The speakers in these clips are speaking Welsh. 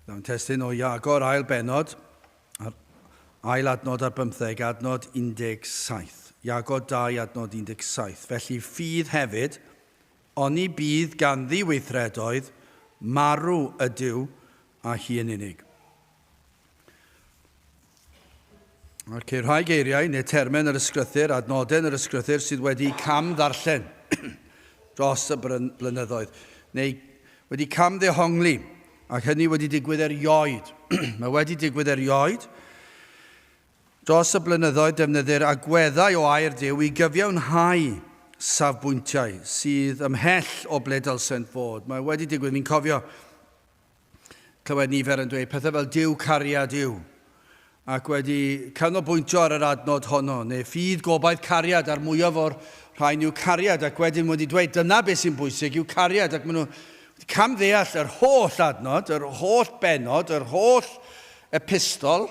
Mewn testun o Iago'r ail bennod, a'r ail adnod ar bymtheg, adnod 17. Iago 2, adnod 17. Felly ffydd hefyd, oni bydd ganddi weithredoedd, marw ydyw a hi yn unig. Ac ceir rhai geiriau neu termau yn yr ysgrythur, adnodau yn yr ysgrythur sydd wedi cam ddarllen dros y blynyddoedd, neu wedi cam ddehongli, ac hynny wedi digwydd erioed. Mae wedi digwydd erioed. Dros y blynyddoedd defnyddir agweddau o air Duw i gyfiawnhau safbwyntiau sydd ymhell o ble dylsent fod. Mae wedi digwydd, fi'n cofio clywed nifer yn dweud pethau fel Duw cariad yw, ac wedi canolbwyntio ar yr adnod honno, neu ffydd, gobaith, cariad, a'r mwyaf o'r rhain yw cariad, ac wedyn wedi dweud dyna beth sy'n bwysig yw cariad, ac maen nhw wedi camddeall yr holl adnod, yr holl bennod, yr holl epistol,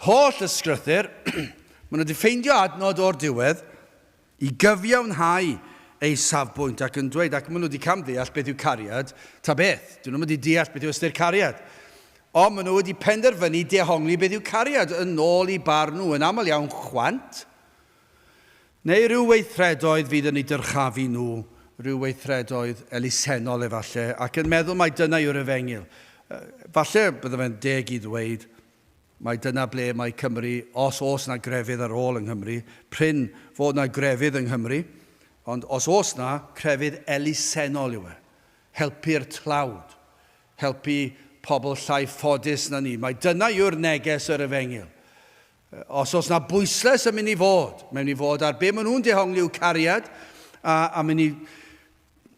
holl ysgrythur, maen nhw wedi ffeindio adnod o'r diwedd, i gyfiawnhau eu safbwynt ac yn dweud, ac maen nhw wedi camddeall beth yw cariad, ta beth, dyn nhw'm wedi deall beth yw ystyr cariad. Ond maen nhw wedi penderfynu dehongli beth yw cariad yn ôl i barn nhw, yn aml iawn chwant, neu rhyw weithredoedd fydd yn eu dyrchafu nhw, rhyw weithredoedd elusennol efallai, ac yn meddwl mai dyna yw'r efengyl. Falle bydde fe'n deg i ddweud, Mai dyna ble mae Cymru, os oes 'na grefydd ar ôl yng Nghymru, prin fod 'na grefydd yng Nghymru, ond os oes 'na, crefydd elusennol yw e. Helpu'r tlawd. Helpu pobl llai ffodus na ni. Mai dyna yw'r neges yr Efengyl. Os oes 'na bwyslais yn mynd i fod, mae'n mynd i fod ar be maen nhw'n dehongli yw cariad, a, a mynd i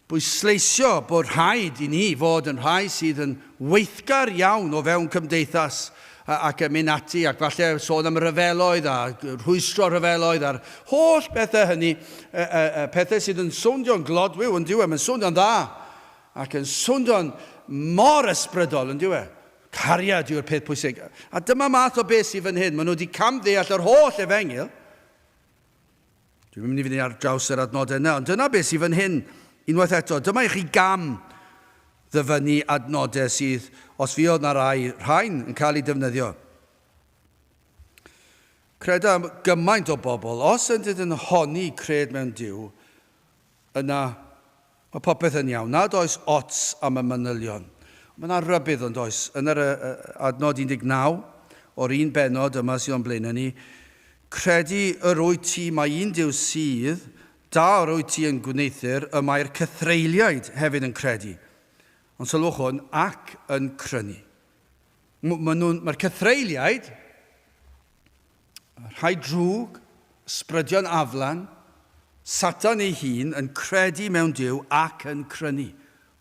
bwysleisio bod rhaid i ni fod yn rhai sydd yn weithgar iawn o fewn cymdeithas ac yn mynd ati ac falle sôn am ryfeloedd a rhwystro rhyfeloedd a'r holl bethau hynny, pethau sydd yn sowndio'n glodwiw yn dyw e, mae'n sowndio'n dda ac yn sowndio'n mor ysbrydol yn dyw e. Cariad yw'r peth pwysig. A dyma math o beth sydd fan hyn. Maen nhw wedi camddeall yr holl efengyl. Dwi'n mynd i fynd ar draws yr adnodau yna, ond dyna beth sydd fan hyn. Unwaith eto, dyma i chi gam ddyfynnu adnodau sydd, os fuodd na rai, rhain yn cael eu defnyddio. Creda gymaint o bobl, os ydyn yn honni cred mewn Duw, yna mae popeth yn iawn. Nad oes ots am y manylion. Mae yna rybudd ond oes. Yn yr adnod 19 o'r un bennod yma sydd o'n blaenau ni, credu yr wyt ti mai un Duw sydd, da yr wyt ti yn gwneuthur, y mae'r cythreuliaid hefyd yn credu. Ond sylwch hwn, ac yn crynu. Mae'r cythreuliaid, rhai drwg, ysbrydion aflan, Satan ei hun yn credu mewn Duw ac yn crynu.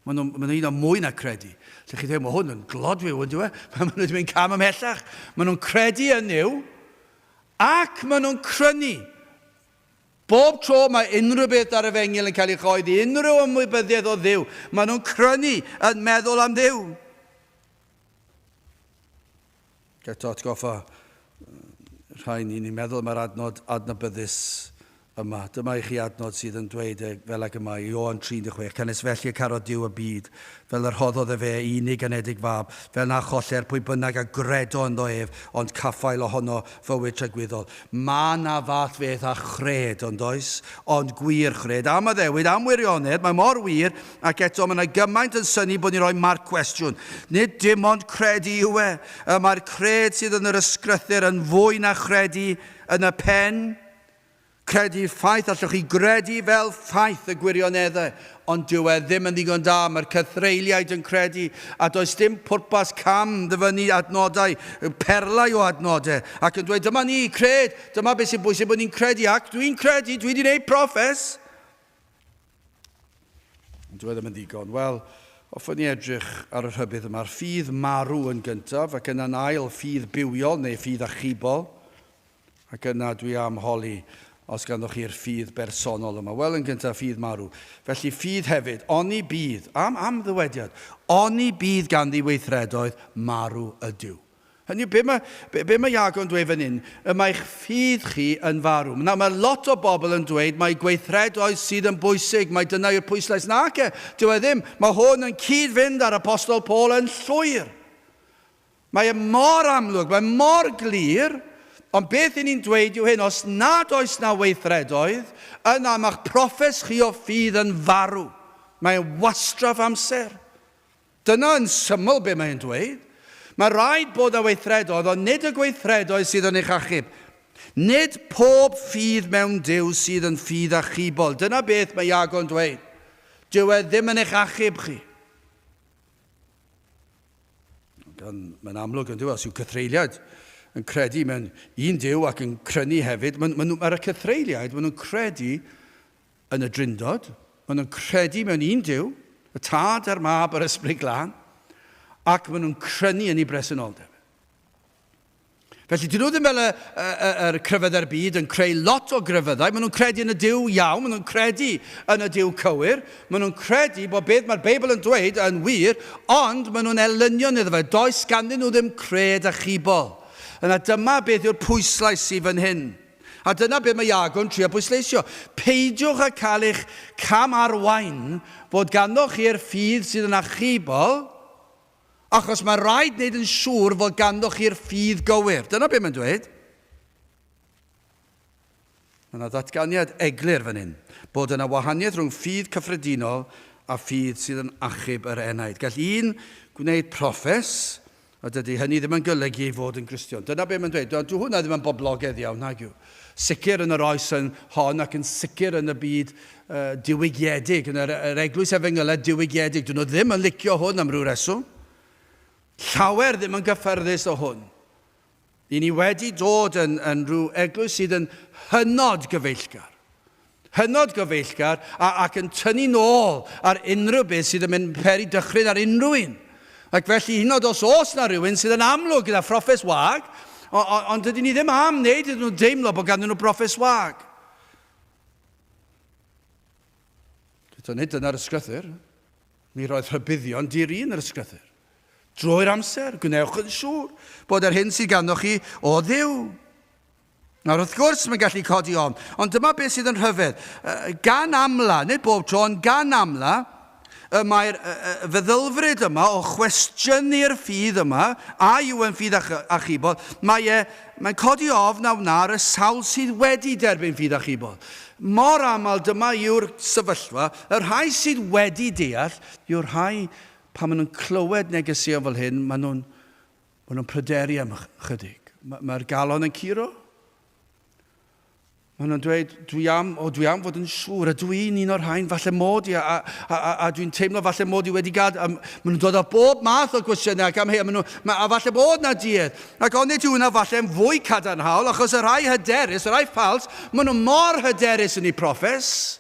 Maen nhw'n ma nhw un o mwy na credu. Lle chi ddweud, mae hwn yn glodwiw, yn dyw e? Maen nhw wedi mynd cam ymhellach. Maen nhw'n credu yn Nuw ac maen nhw'n crynu. Bob tro mae unrhyw beth ar efengyl yn cael ei choeddi, unrhyw ymwybyddiaeth o Dduw, maen nhw'n crynu yn meddwl am Dduw. Eto atgoffa rhai ni, ni'n meddwl am yr adnod adnabyddus yma. Dyma i chi adnod sydd yn dweud e fel ag y mae, Ioan 36, Canys felly y carodd Duw y byd, fel yr rhoddodd efe ei unig anedig fab, fel na choller pwy bynnag a gredo ynddo ef, ond caffael ohono fywyd tragwyddol. Mae 'na fath beth â chred, ond oes? Ond gwir chred. Am addewid, am wirionedd, mae mor wir, ac eto mae 'na gymaint yn synnu bod ni'n rhoi marc cwestiwn. Nid dim ond credu yw e. Y mae'r cred sydd yn yr ysgrythur yn fwy na chredu yn y pen. Credu ffaith, allwch chi gredu fel ffaith y gwirioneddau, ond dyw e ddim yn ddigon da, mae'r cythreuliaid yn credu, a does dim pwrpas cam ddyfynnu adnodau, perlau o adnodau, ac yn dweud, dyma ni, cred, dyma beth sy'n bwysig bod ni'n credu, ac dwi'n credu, dwi wedi gwneud proffes. Ond dyw e ddim yn ddigon. Wel, hoffwn i edrych ar y rhybudd yma. Ffydd marw yn gyntaf, ac yna'n ail ffydd bywiol neu ffydd achubol. Ac yna dwi am holi os ganddoch chi'r ffydd bersonol yma. Wel, yn gyntaf, ffydd marw. Felly, ffydd hefyd, oni bydd, am, am ddywediad, oni bydd ganddi weithredoedd, marw ydyw. Hynny yw, be mae, be, be mae Iago'n dweud fan hyn, y mae'ch ffydd chi yn farw. Nawr, mae lot o bobl yn dweud mae gweithredoedd sydd yn bwysig, mae dyna yw'r pwyslais. Nac e, dyw e ddim. Mae hwn yn cyd-fynd â'r Apostol Paul yn llwyr. Mae e mor amlwg, mae mor glir, ond beth i ni'n dweud yw hyn, os nad oes na weithredoedd, yna mae'ch proffes chi o ffydd yn farw. Mae'n wastraff amser. Dyna yn syml be mae'n dweud. Mae rhaid bod y weithredoedd, ond nid y gweithredoedd sydd yn eich achub. Nid pob ffydd mewn Duw sydd yn ffydd achubol. Dyna beth mae Iago'n dweud. Dyw e ddim yn eich achub chi. Gan, mae'n amlwg yn dyw, os yw cythreuliaid yn credu mewn un Duw ac yn crynu hefyd, mae'r ma, ma, ma cythreuliaid, maen nhw'n credu yn y Drindod, maen nhw'n credu mewn un Duw, y Tad a'r Mab a'r Ysbryd Glân, ac maen nhw'n crynu yn ei bresenoldeb. Felly, dyn nhw ddim fel y, y, y, yr crefyddau'r byd yn creu lot o grefyddau. Maen nhw'n credu yn y Duw iawn, maen nhw'n credu yn y Duw cywir, maen nhw'n credu bod beth mae'r Beibl yn dweud yn wir, ond maen nhw'n elynion iddo fe. Does ganddyn nhw ddim cred achubol. Yna dyma beth yw'r pwyslais sydd fan hyn. A dyna beth mae Iago'n trio pwysleisio. Peidiwch â cael eich cam arwain fod ganddoch chi'r ffydd sydd yn achubol, Achos mae rhaid wneud yn siŵr fod ganddoch chi'r ffydd gywir. Dyna beth mae'n dweud. Mae yna ddatganiad eglur fan hyn, bod yna wahaniaeth rhwng ffydd cyffredinol a ffydd sydd yn achub yr enaid. Gall un gwneud proffes, a dydy hynny ddim yn golygu ei fod yn Gristion. Dyna beth mae'n dweud. Dyw hwnna ddim yn boblogaidd iawn, nag yw. Sicr yn yr oes yn hon ac yn sicr yn y byd uh, diwygiedig, yn yr, yr eglwys efengylau diwygiedig. Dyn nhw ddim yn licio hwn am ryw reswm. Llawer ddim yn gyffyrddus o hwn. I ni wedi dod yn, yn rhyw eglwys sydd yn hynod gyfeillgar. Hynod gyfeillgar a, ac yn tynnu nôl ar unrhyw beth sydd yn mynd peri dychryn ar unrhyw un. Ac felly, hyd yn oed os oes na rhywun sydd yn amlwg gyda phroffes wag, ond dydyn ni ddim am wneud iddyn nhw deimlo bod ganddyn nhw broffes wag. Gyda nid dyna'r ysgrythyr. Mi roedd rhybuddion di-ri yn yr ysgrythyr. Drwy'r amser, gwnewch yn siŵr bod yr hyn sydd ganddoch chi o Dduw. Nawr, wrth gwrs, mae'n gallu codi ofn, ond dyma beth sydd yn rhyfedd. Gan amla, nid bob tro, ond gan amla, y mae'r feddylfryd yma o chwestiynu'r ffydd yma, a yw yn ffydd achubol, mae e, mae'n codi ofn a wna ar y sawl sydd wedi derbyn ffydd achubol. Mor aml dyma yw'r sefyllfa, y rhai sydd wedi deall yw'r rhai pan maen nhw'n clywed negeseuon fel hyn, maen nhw'n Maen nhw'n pryderu am ychydig. Mae'r galon yn curo. Maen nhw'n dweud, dwi am, o, dwi am fod yn siŵr, a dwi'n un o'r rhain, falle mod i, a, a, a, a dwi'n teimlo falle mod i wedi gad, a maen nhw'n dod â bob math o gwestiynau ac am hei, a, maen nhw, ma, a falle bod na duedd. Ac onid yw hwnna falle yn fwy cadarnhaol, achos y rhai hyderus, y rhai ffals, maen nhw mor hyderus yn eu proffes.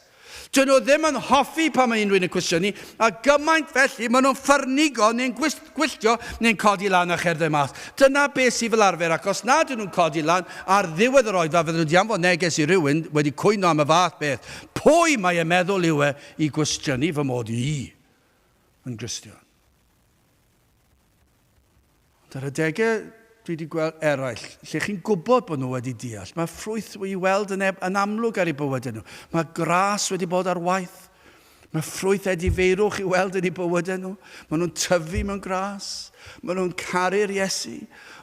Dyn nhw ddim yn hoffi pan mae unrhyw un yn cwestiynu, a gymaint felly maen nhw'n ffyrnigo neu'n gwylltio neu'n codi lan a cherdded mas. Dyna beth sydd fel arfer, ac os nad ydyn nhw'n codi lan, ar ddiwedd yr oedfa fydden nhw 'di anfon neges i rywun wedi cwyno am y fath beth. Pwy mae e'n meddwl yw e i gwestiynu fy mod i yn Gristion? Ond ar adegau dwi wedi gweld eraill lle chi'n gwybod bod nhw wedi deall. Mae ffrwyth i weld yn, yn amlwg ar eu bywydau nhw. Mae gras wedi bod ar waith. Mae ffrwyth edifeirwch i weld yn eu bywydau nhw. Maen nhw'n tyfu mewn gras. Maen nhw'n caru'r Iesu.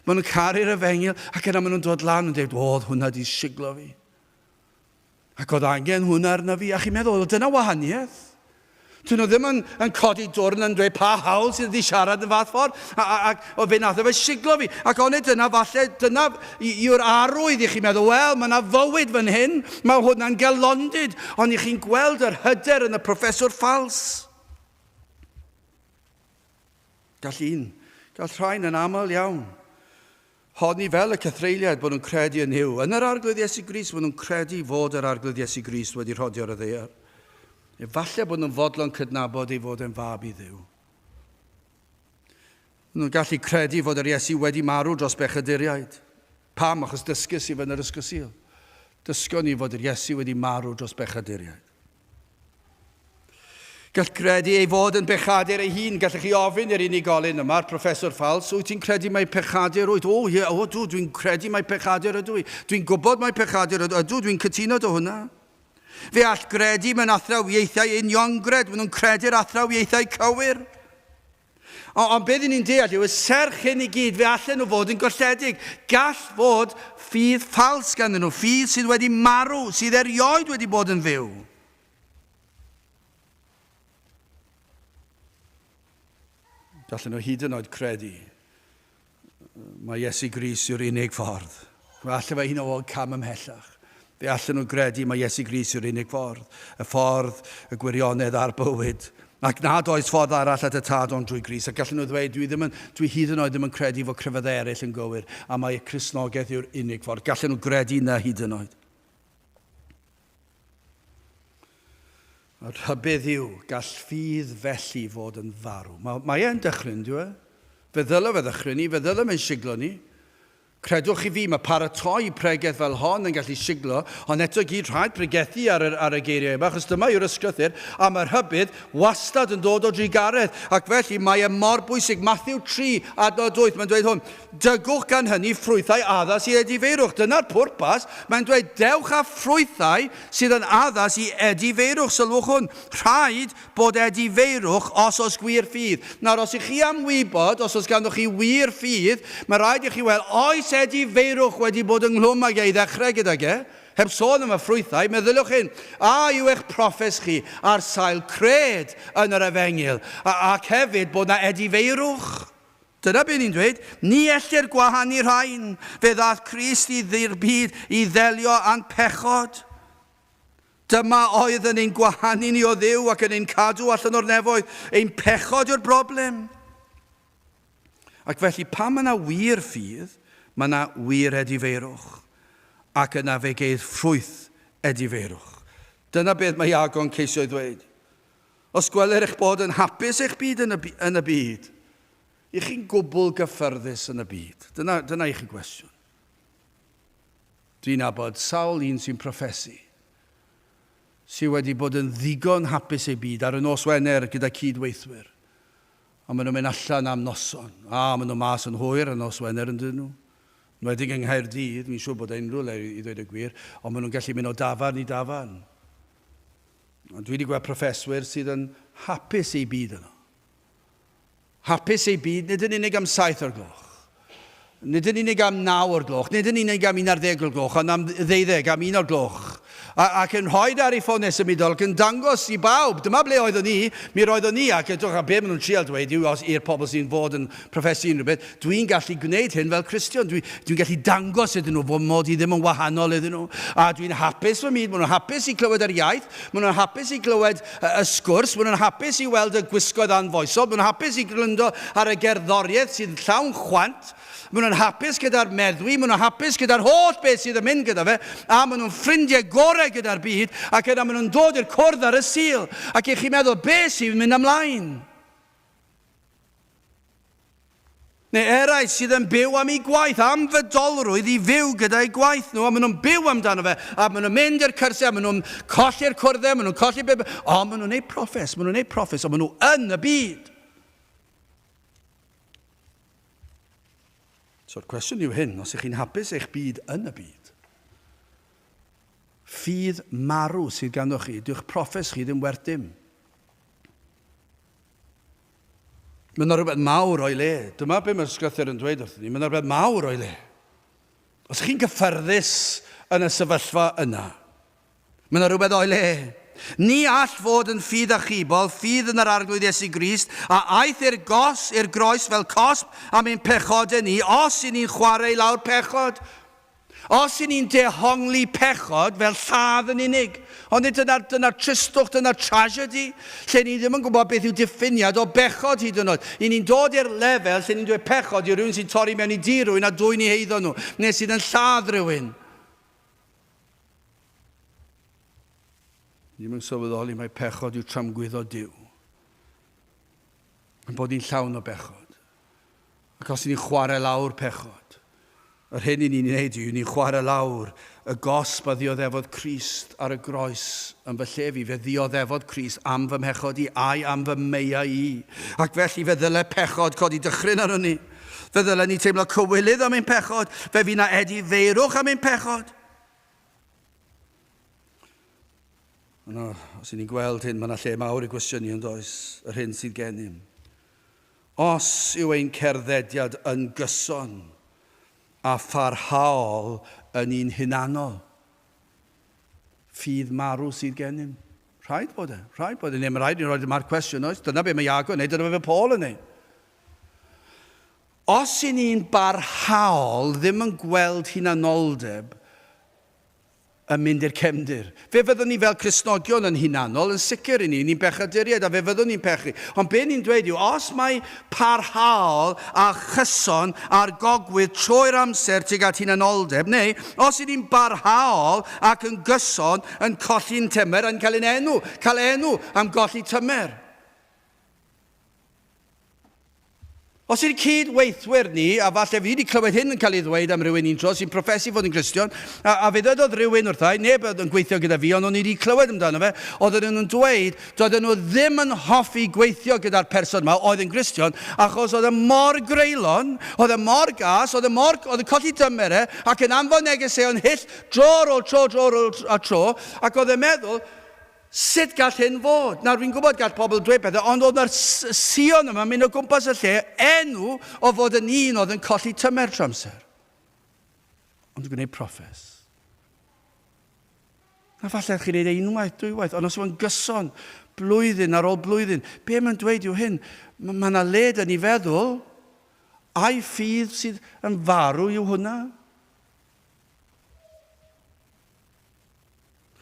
Maen nhw'n caru'r efengyl. Ac yna maen nhw'n dod lan yn dweud, o, oedd hwnna di siglo fi. Ac oedd angen hwnna arna fi. A chi'n meddwl, o, dyna wahaniaeth. Dyn nhw ddim yn, yn codi dwrn yn dweud pa hawl sydd wedi siarad yn fath ffordd. A, a, ac o fe nath e fe siglo fi. Ac onid dyna falle, dyna yw'r arwydd i chi meddwl, wel, mae yna fywyd fan hyn, mae hwnna'n gelondid. Ond i chi'n gweld yr hyder yn y proffeswr ffals. Gall un, gall rhain yn aml iawn. Honni fel y cythreuliaid bod nhw'n credu yn Nuw. Yn yr Arglwydd Iesu Grist, maen nhw'n credu fod yr Arglwydd Iesu Grist wedi rhodio ar y ddaear. Efallai bod nhw'n fodlon cydnabod ei fod e'n fab i Dduw. Maen nhw'n gallu credu fod yr Iesu wedi marw dros bechaduriaid. Pam? Achos dysgus i fy yn yr Ysgol Sul. Dysgon ni fod yr Iesu wedi marw dros bechaduriaid. Gall credu ei fod yn bechadur ei hun. Gallech chi ofyn i'r unigolyn yma'r proffeswr ffals, wyt ti'n credu mai pechadur wyt? O, ie, o, dw, dwi'n credu mai pechadur ydw i. Dwi'n gwybod mai pechadur ydw, ydw, dwi'n cytuno dy hwnna. Fe all gredu mewn athrawiaethau uniongred, maen nhw'n credu'r athrawiaethau cywir. Ond beth ni'n deall yw y serch hyn i gyd, fe allan nhw fod yn golledig. Gall fod ffydd ffals ganddyn nhw, ffydd sydd wedi marw, sydd erioed wedi bod yn fyw. Gallen nhw hyd yn oed credu mae Iesu Grist yw'r unig ffordd. Fe allan fe hyn o fod cam ymhellach. Fe allan nhw gredu mae Iesu Grist yw'r unig ffordd, y ffordd, y gwirionedd a'r bywyd. Ac nad oes ffordd arall at y Tad ond drwy Grist. Ac gallen nhw ddweud, dwi, ddim yn, dwi hyd yn oed ddim yn credu fod crefyddau eraill yn gywir, a mae y Cristnogaeth yw'r unig ffordd. Gallen nhw gredu na hyd yn oed. A rhybudd yw, gall ffydd felly fod yn farw. Mae, mae e'n dychryn, dyw e? Fe ddyle fe ddychryn ni, fe ddyle fe'n siglo ni. Credwch chi fi, mae paratoi pregeth fel hon yn gallu siglo, ond eto gyd rhaid pregethu ar y, ar y geiriau yma, achos dyma yw'r ysgrythur, a mae'r rhybudd wastad yn dod o drugaredd, ac felly mae e mor bwysig. Matthew 3, adnod 8, mae'n dweud hwn, Dygwch gan hynny ffrwythau addas i edifeirwch. Dyna'r pwrpas. Mae'n dweud, dewch â ffrwythau sydd yn addas i edifeirwch. Sylwch hwn, rhaid bod edifeirwch os oes gwir ffydd. Nawr, os ych chi am wybod, os oes ganddoch chi wir ffydd, mae rhaid i chi weld, oes edifeirwch wedi bod ynghlwm ag e i ddechrau gydag e? Heb sôn am y ffrwythau, meddyliwch hyn, a yw eich proffes chi ar sail cred yn yr efengyl, ac hefyd bod na edifeirwch? Dyna be ni'n dweud, ni ellir gwahanu rhain. Fe ddaeth Crist i ddi'r byd i ddelio â'n pechod. Dyma oedd yn ein gwahanu ni o Dduw ac yn ein cadw allan o'r nefoedd. Ein pechod yw'r broblem. Ac felly, pan mae yna wir ffydd, mae yna wir edifeirwch. Ac yna fe geir ffrwyth edifeirwch. Dyna beth mae Iago'n ceisio ei ddweud. Os gwelir eich bod yn hapus eich byd yn y, yn y byd, i chi'n gwbl gyffyrddus yn y byd? Dyna, dyna i chi gwestiwn. Dwi'n nabod sawl un sy'n proffesu sydd wedi bod yn ddigon hapus ei byd ar y nos Wener gyda cyd-weithwyr. A maen nhw'n mynd allan am noson. A maen nhw mas yn hwyr ar nos Wener yn dyn nhw. Nwedig yng Nghaerdydd, mi'n siŵr bod e unrhyw le i ddweud y gwir, ond maen nhw'n gallu mynd o dafarn i dafarn. Ond dwi wedi gweld proffeswyr sydd yn hapus eu byd yno. Hapus eu byd, nid yn unig am saith o'r gloch, nid yn unig am naw o'r gloch, nid yn unig am 11 o'r gloch, ond am ddeuddeg, am un o'r gloch. A, ac yn rhoi ar ei ffonau symudol ac yn dangos i bawb, dyma ble oeddwn ni, mi roeddwn ni, ac edrych a be maen nhw'n trial dweud yw os i'r pobl sy'n fod yn proffesu unrhyw beth, Dwi'n gallu gwneud hyn fel Cristion. Dwi'n dwi gallu dangos iddyn nhw fod mod i ddim yn wahanol iddyn nhw. A dwi'n hapus fy myd. Maen nhw'n hapus i glywed yr iaith. Maen nhw'n hapus i glywed y, y sgwrs. Maen nhw'n hapus i weld y gwisgoedd anfoesol. Maen nhw'n hapus i gryndo ar y gerddoriaeth sydd llawn chwant. Maen nhw'n hapus gyda'r meddwi. Maen nhw'n hapus gyda'r holl beth sydd yn mynd gyda fe. A maen nhw'n ffrindiau gorau gyda'r byd. Ac yna maen nhw'n dod i'r cwrdd ar y Sul. Ac i chi'n meddwl, beth sy'n mynd ymlaen? Neu eraill sydd yn byw am eu gwaith, am fydolrwydd i fyw gyda'u gwaith nhw, a maen nhw'n byw amdano fe, a maen nhw'n mynd i'r cyrsiau, a maen nhw'n colli'r cwrddau, maen nhw'n colli be... Ond maen nhw'n gwneud proffes, maen nhw'n gwneud proffes, ond maen nhw yn y byd. So'r cwestiwn yw hyn, os ych chi'n hapus eich byd yn y byd, ffydd marw sydd ganddo chi, dyw'ch proffes chi ddim werth dim. Mae yna rhywbeth mawr o'i le. Dyma be mae'r sgrythyr yn dweud wrthyn ni. Mae yna rhywbeth mawr o'i le. Os chi'n gyffyrddus yn y sefyllfa yna, mae yna rhywbeth o'i le. Ni all fod yn ffydd achubol, ffydd yn yr Arglwydd Iesu Grist, a aeth i'r gos, i'r groes fel cosb am ein pechodau ni, os i ni'n chwarae i lawr pechod. Os y'n ni'n dehongli pechod fel lladd yn unig, ond nid dyna'r dyna tristwch, dyna'r tragedy, lle ni ddim yn gwybod beth yw diffiniad o bechod hyd yn oed. Y'n ni'n dod i'r lefel lle ni'n dweud pechod yw rhywun sy'n torri mewn i dŷ rhywun a dwyn i heiddo nhw, neu sydd yn lladd rhywun. Ni ddim yn sylweddoli mai pechod yw tramgwyddo Duw. Yn bod ni'n llawn o bechod. Ac os ni'n chwarae lawr pechod, yr hyn i ni'n wneud yw ni'n chwarae lawr y gosb a ddioddefodd Crist ar y groes yn fy lle fi. Fe ddioddefodd Crist am fy mhechod i a'i am fy meiau i. Ac felly fe ddyle pechod codi dychryn arnon ni. Fe ddyle ni teimlo cywilydd am ein pechod. Fe fi na edifeirwch am ein pechod. Yno, os y'n ni'n gweld hyn, mae yna lle mawr i gwestiynu yn does, yr hyn sydd gennym. Os yw ein cerddediad yn gyson a pharhaol yn un hunanol, ffydd marw sydd gennym. Rhaid bod e, rhaid bod e. Neu mae rhaid i ni roi marc cwestiwn, oes? Dyna be mae Iago yn neud, dyna be mae Paul yn neud. Os i ni'n barhaol ddim yn gweld hunanoldeb yn mynd i'r cefndir. Fe fyddwn ni fel Cristnogion yn hunanol, yn sicr i ni, ni'n bechaduriaid a fe fyddwn ni'n pechu. Ond be ni'n dweud yw, os mae parhaol a chyson ar gogwydd trwy'r amser tuag at hunanoldeb, neu os i ni'n barhaol ac yn gyson yn colli'n tymer a'n cael ein enw, cael enw am golli tymer. Os yw'r cyd-weithwyr ni, a falle fi wedi clywed hyn yn cael ei ddweud am rywun un tro sy'n proffesu fod yn Gristion, a, a fe ddydodd rhywun wrtha i, neb oedd yn gweithio gyda fi, ond o'n i wedi clywed amdano fe, oedden nhw'n dweud, doedden nhw ddim yn hoffi gweithio gyda'r person yma, oedd yn Gristion, achos oedd e mor greulon, oedd e mor gas, oedd e mor, oedd yn colli dymer e, ac yn anfon negeseuon hyll dro ar ôl tro, dro ar ôl tro, ac oedd e'n meddwl, Sut gall hyn fod? Nawr, fi'n gwybod gall pobl dweud pethau, ond oedd na'r sion yma mynd o gwmpas y lle, enw o fod yn un oedd yn colli tymer trwy amser. Ond yn gwneud proffes. Na falle chi'n gwneud e unwaith, dwywaith, ond os yw'n gyson, blwyddyn ar ôl blwyddyn, be mae'n dweud yw hyn, mae yna le dyn ni feddwl, ai ffydd sydd yn farw yw hwnna?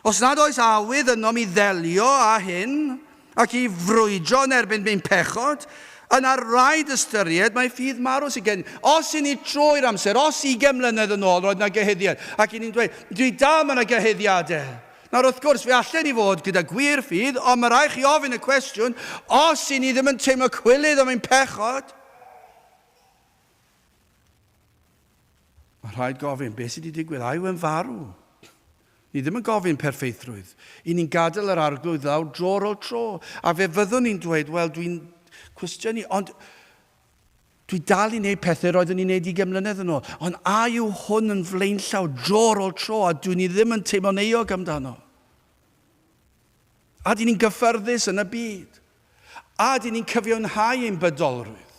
Os nad oes awydd ynom i ddelio â hyn ac i frwydro yn erbyn ein pechod, yna rhaid ystyried mai ffydd marw sydd gen. Os i ni trwy'r amser, os ugain mlynedd yn ôl roedd yna gyhuddiad, ac i ni'n dweud, dwi dal mae yna gyhuddiadau. Nawr wrth gwrs, fe allen ni fod gyda gwir ffydd, ond mae rhaid chi ofyn y cwestiwn, os i ni ddim yn teimlo cwilydd am ein pechod, Mae rhaid gofyn, beth sydd wedi digwydd? A yw e'n farw? Ni ddim yn gofyn perffeithrwydd. I ni'n gadael yr arglwydd lawr dro ar ôl tro. A fe fyddwn ni'n dweud, wel, dwi'n cwestiynu, ond dwi dal i wneud pethau roeddwn i'n wneud 20 mlynedd yn ôl. Ond a yw hwn yn flaenllaw dro ar ôl tro a dwi'n ni ddim yn teimlo'n euog amdano? A dyn ni'n gyffyrddus yn y byd? A dyn ni'n cyfiawnhau ein bydolrwydd?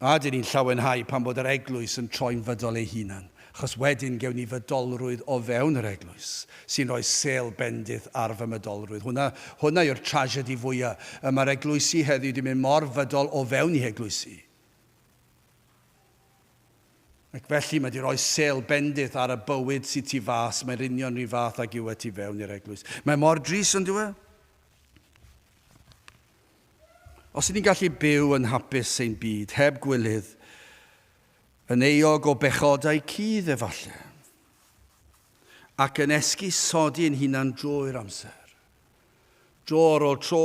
A dyn ni'n llawenhau pan bod yr eglwys yn troi'n fydol ei hunan, achos wedyn gewn ni fydolrwydd o fewn yr eglwys, sy'n rhoi sêl bendith ar fy mydolrwydd. Hwnna, hwnna yw'r tragedy fwya. Y mae'r eglwysi heddiw wedi mynd mor fydol o fewn eu heglwysi. Ac felly mae wedi rhoi sêl bendith ar y bywyd sydd tu fas, mae'r union run fath ag yw e tu fewn i'r eglwys. Mae mor drist, on'd yw e? Os ydyn ni'n gallu byw yn hapus ein byd, heb gwilydd, yn euog o bechodau cudd efallai, ac yn esgusodi ein hunan drwy'r amser, dro ar ôl tro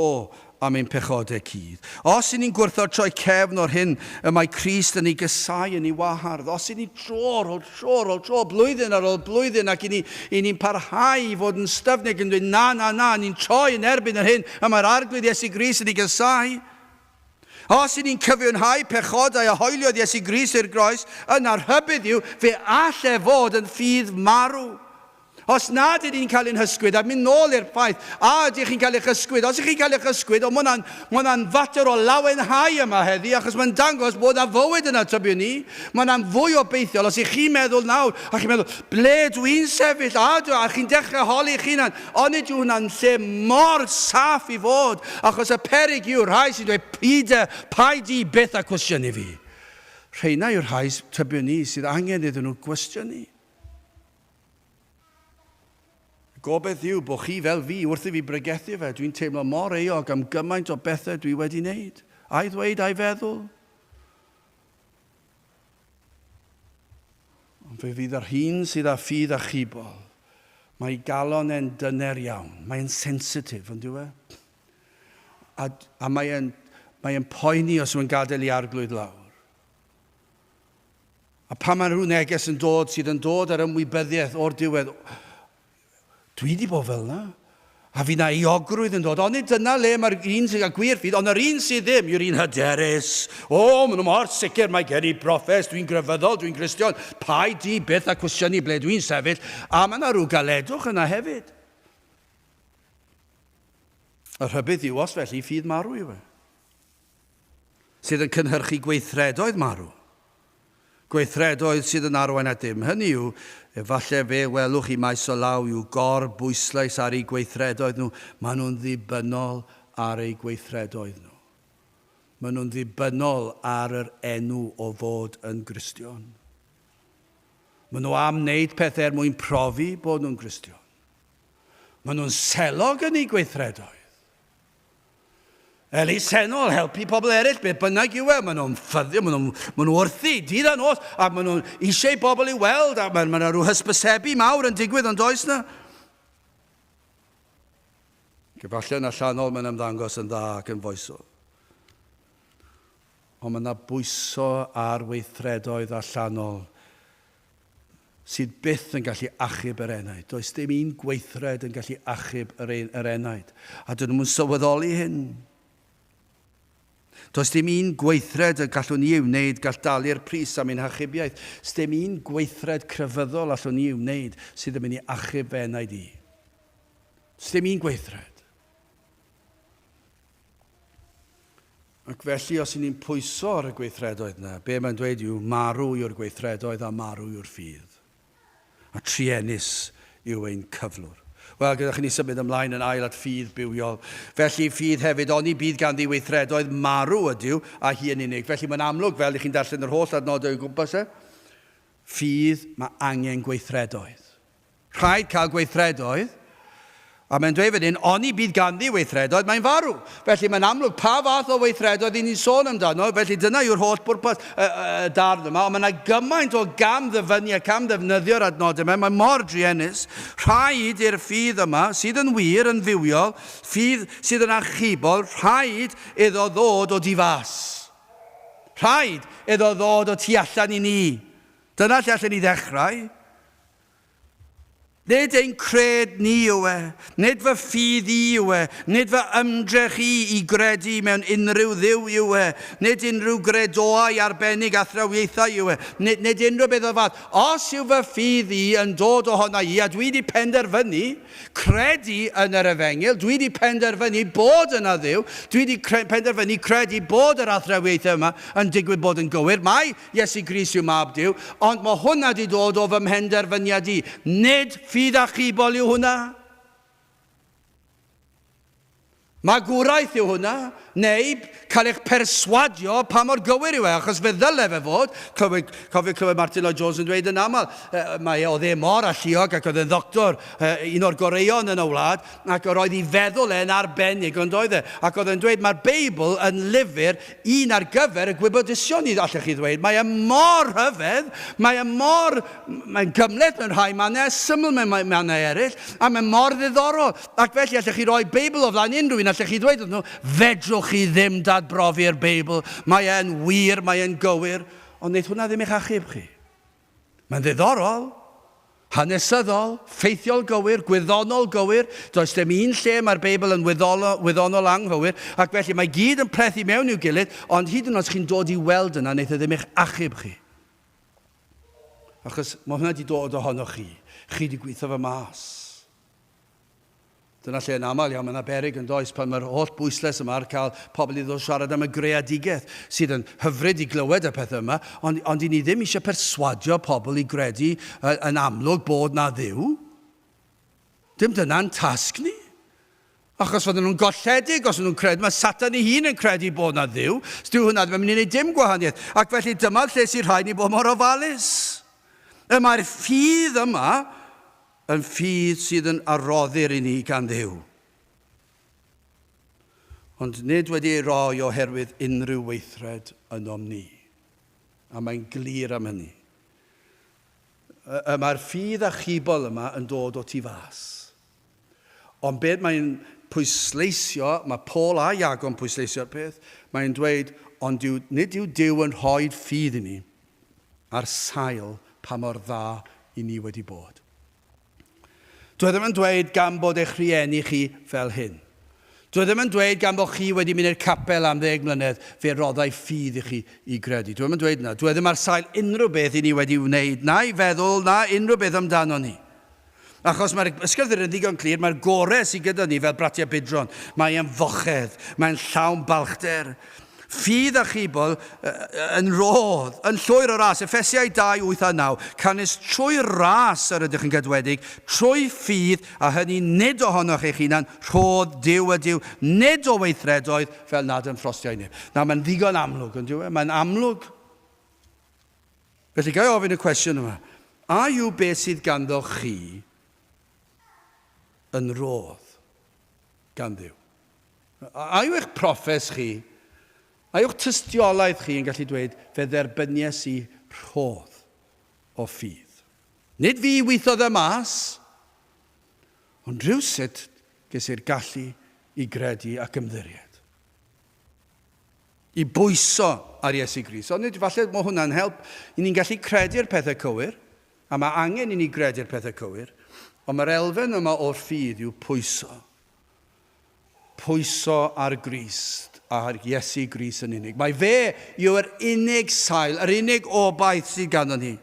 am ein pechodau cudd. Os ydyn ni'n gwrthod troi cefn o'r hyn y mae Crist yn ei gysau yn ei wahardd, os ydyn ni dro ar ôl tro ar ôl tro, blwyddyn ar ôl blwyddyn, ac i ni, i ni'n parhau i fod yn styfnig yn dweud, na, na, na, ni'n troi yn erbyn yr hyn y mae'r Arglwydd Iesu Grist yn ei gysau. Os i ni'n cyfiawnhau pechodau a hoeliodd Iesu Grist i'r groes, yna rhybudd yw, fe all e fod yn ffydd marw. Os nad ydyn ni'n cael ein hysgwyd, a mynd nôl i'r ffaith, a ydych chi'n cael eich ysgwyd? Os ydych chi'n cael eich ysgwyd, o, mae hwnna'n ma hwnna'n fater o lawenhau yma heddi, achos mae'n dangos bod yna fywyd yna, tybiwn ni. Mae hwnna'n fwy obeithiol. Os ych chi'n meddwl nawr, a chi'n meddwl, ble dwi'n sefyll? A, a chi'n dechrau holi eich hunan, onid yw hwnna'n lle mor saff i fod? Achos y peryg yw'r rhai sy'n dweud, Peter, paid di byth â cwestiynu fi. Rheina yw'r rhai, tybiwn ni, sydd angen iddyn nhw gwestiynu. Y gobaith yw bod chi fel fi, wrth i fi bregethu fe, dwi'n teimlo mor euog am gymaint o bethau dwi wedi wneud. A'i ddweud, a'i feddwl. Ond fe fydd yr hun sydd â ffydd achubol, mae galon e'n dyner iawn, mae'n sensitif, ond yw e? A, a mae'n mae poeni os yw'n gadael i arglwydd lawr. A pan mae rhyw neges yn dod sydd yn dod ar ymwybyddiaeth o'r diwedd, dwi wedi bod fel yna. A fi na euogrwydd yn dod. Ond nid dyna le mae'r un sy'n cael gwir ffydd, ond yr un sydd ddim yw'r un hyderus. O, maen nhw mor sicr, mae gen i broffes, dwi'n grefyddol, dwi'n Gristion. Paid di byth a cwestiynu ble dwi'n sefyll. A mae yna rhyw galedwch yna hefyd. Y rhybudd yw, os felly, ffydd marw yw e. sydd yn cynhyrchu gweithredoedd marw. Gweithredoedd sydd yn arwain at dim. Hynny yw, efallai fe welwch chi maes o law i'w gor-bwyslais ar eu gweithredoedd nhw. Maen nhw'n ddibynnol ar eu gweithredoedd nhw. Maen nhw'n ddibynnol ar yr enw o fod yn Gristion. Maen nhw am wneud pethau er mwyn profi bod nhw'n Gristion. Maen nhw'n selog yn eu gweithredoedd. Elusennol, helpu pobl eraill, beth bynnag yw e, maen nhw'n ffyddio, maen nhw'n maen nhw wrthi, dydd a nos, a maen nhw'n eisiau bobl i weld, a mae yna rhyw hysbysebu mawr yn digwydd, ond oes na? Efallai yn allanol mae'n ymddangos yn dda ac yn foesol. Ond mae yna bwyso ar weithredoedd allanol sydd byth yn gallu achub yr enaid. Does dim un gweithred yn gallu achub yr, ein, yr enaid. A dyn nhw'n sylweddoli hyn. Does dim un gweithred y gallwn ni ei wneud gall dalu'r pris am ein hachubiaeth. Sdim un gweithred crefyddol allwn ni ei wneud sydd yn mynd i achub fy enaid i. Sdim un gweithred. Ac felly, os y'n ni'n pwyso ar y gweithredoedd 'na, be mae'n dweud yw, marw yw'r gweithredoedd a marw yw'r ffydd. A truenus yw ein cyflwr. Wel, gyda chi ni symud ymlaen yn ail at ffydd bywiol. Felly, ffydd hefyd, oni bydd ganddi weithredoedd, marw ydyw, a hi yn unig. Felly, mae'n amlwg, fel i chi'n darllen yr holl adnodau o'i gwmpas e, ffydd, mae angen gweithredoedd. Rhaid cael gweithredoedd, a mae'n dweud fan hyn, oni bydd ganddi weithredoedd, mae'n farw. Felly mae'n amlwg pa fath o weithredoedd i ni'n sôn amdano, felly dyna yw'r holl bwrpas y, y, y darn yma, ond mae yna gymaint o gam ddyfynnu a cam ddefnyddio'r adnodau yma, mae mor druenus. Rhaid i'r ffydd yma, sydd yn wir, yn fywiol, ffydd sydd yn achubol, rhaid iddo ddod o du fas. Rhaid iddo ddod o tu allan i ni. Dyna lle allen ni ddechrau. Nid ein cred ni yw e, nid fy ffydd i yw e, nid fy ymdrech i i gredu mewn unrhyw dduw yw e, nid unrhyw gredoau arbennig athrawiaethau yw e, nid, nid unrhyw beth o'r fath. Os yw fy ffydd i yn dod ohona i, a dwi wedi penderfynu credu yn yr efengyl, dwi wedi penderfynu bod yna dduw, dwi wedi cre penderfynu credu bod yr athrawiaethau yma yn digwydd bod yn gywir, mae Iesu Grist yw Mab Duw, ond mae hwnna 'di dod o fy mhenderfyniad i. Nid ffydd achubol yw hwnna. Magwraeth yw hwnna, neu cael eich perswadio pa mor gywir yw e, achos fe ddyle fe fod. Clywed, cofio clywed Martin Lloyd Jones yn dweud yn aml, mae e, oedd e mor alluog ac oedd e'n ddoctor, un o'r goreuon yn y wlad, ac yr oedd ei feddwl e'n arbennig, ond oedd e. Ac oedd e'n dweud, mae'r Beibl yn lyfr Un ar gyfer y gwybodusion, allech chi ddweud. Mae e mor rhyfedd, mae e mor... Mae'n gymhleth mewn rhai mannau, a syml mewn mannau eraill, a mae mor ddiddorol. Ac felly, allech chi roi Beibl o flaen unrhyw un, allech chi ddweud wrthyn nhw, fedrwch chi ddim dadbrofi'r Beibl, mae e'n wir, mae e'n gywir. Ond wneith hwnna ddim eich achub chi. Mae'n ddiddorol, hanesyddol, ffeithiol gywir, gwyddonol gywir. Does dim un lle mae'r Beibl yn wyddonol, wyddonol anghywir, ac felly mae gyd yn plethu mewn i'w gilydd, ond hyd yn oed os chi'n dod i weld yna, wneith e ddim eich achub chi. Achos mae hwnna wedi dod ohonoch chi. Chi wedi gweithio fe mas. Dyna lle yn aml iawn mae yna beryg yn does pan mae'r holl bwyslais yma ar cael pobl i ddod siarad am y greadigaeth sydd yn hyfryd i glywed y pethau yma, ond, ond i ni ddim eisiau perswadio pobl i gredu yn amlwg bod na Dduw. Dim dyna'n tasg ni. Achos fydden nhw'n golledig os nhw'n credu, mae Satan ei hun yn credu bod na Dduw. Dyw hwnna ddim yn mynd i wneud dim gwahaniaeth. Ac felly dyma'r lle sy'n rhaid ni bod mor ofalus. Y mae'r ffydd yma Yn ffydd sydd yn aroddir i ni gan Dduw. Ond nid wedi ei roi oherwydd unrhyw weithred ynom ni. A mae'n glir am hynny. Y mae'r ffydd achubol yma yn dod o tu fas. Ond beth mae'n pwysleisio, mae Paul a Iago yn pwysleisio'r peth, mae'n dweud, ond dyw, nid yw Duw yn rhoi ffydd i ni ar sail pa mor dda i ni wedi bod. Dwi e ddim yn dweud gan bod eich rhieni chi fel hyn. Dwi e ddim yn dweud gan bod chi wedi mynd i'r capel am ddeg mlynedd, fe roddai ffydd i chi i gredu. Dwi e ddim yn dweud yna. Dwi e ddim ar sail unrhyw beth i ni wedi wneud, na'i feddwl, na unrhyw beth amdano ni. Achos mae'r ysgrythur yn ddigon clir, mae'r gore sydd gyda ni fel bratiau budron. Mae e'n fochedd, mae'n llawn balchder. Ffydd achubol yn rhodd, yn llwyr o ras. Effesiau 2, 8 a 9. Canys trwy ras yr ydych yn gadwedig, trwy ffydd, a hynny nid ohonoch eich hunan, rhodd Duw ydyw, nid o weithredoedd, fel nad ymffrostiai neb. Na, mae'n ddigon amlwg, yn dyw e? Mae'n amlwg. Felly, ga i ofyn y cwestiwn yma. A yw beth sydd ganddo chi yn rhodd gan Dduw? A yw eich proffes chi, a yw'ch tystiolaeth chi yn gallu dweud, fe dderbynies i rhodd o ffydd? Nid fi weithodd e mas, ond rhywsut ges i'r gallu i gredu ac ymddiried. I bwyso ar Iesu Grist. Ond nid, falle mae hwnna'n help i ni'n gallu credu'r pethau cywir, a mae angen i ni gredu'r pethau cywir, ond mae'r elfen yma o'r ffydd yw pwyso. Pwyso ar Grist, ar Iesu Grist yn unig. Mae fe yw'r unig sail, yr unig obaith sydd ganddo ni.